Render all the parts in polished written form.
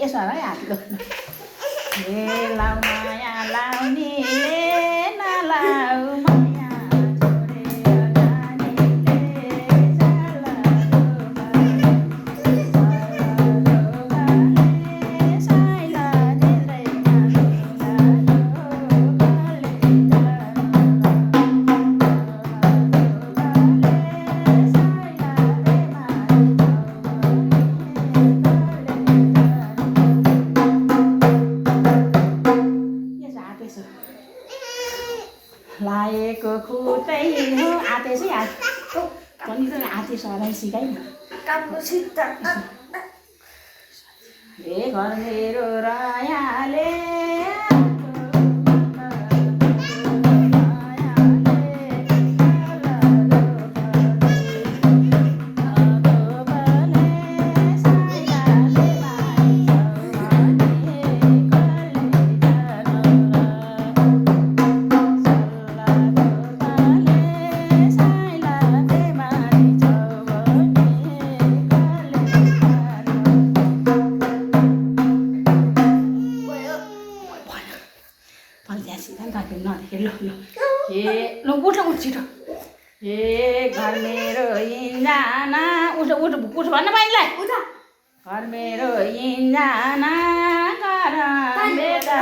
यसो है हातको हे लाउ माया लाउनीले नलाउ माया छोडेर जानेले साइला दिँदै लाएको खुट्टै हो आतेछ पनि त आते सराई सिकाइ ए घर मेरो रायाले उठ छिटो ए घर मेरो इन्जाना उठ उठ उठ भन्न पाइनलाई उठ घर मेरो इन्जाना घर बेटा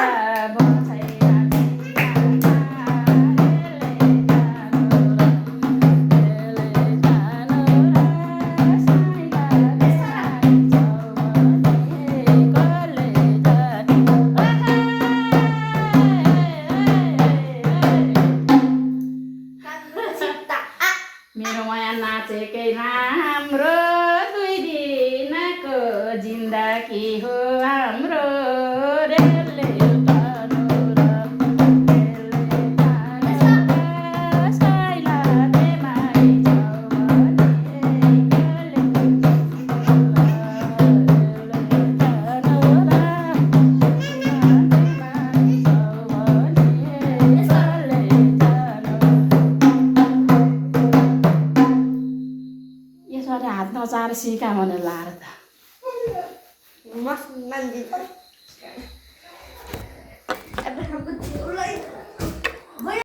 मेरो माया नाचेकै राम्रो 2 दिनको जिन्दगी हो हाम्रो हात नचाएर सिका भनेर लाएर त मस्त मान्छे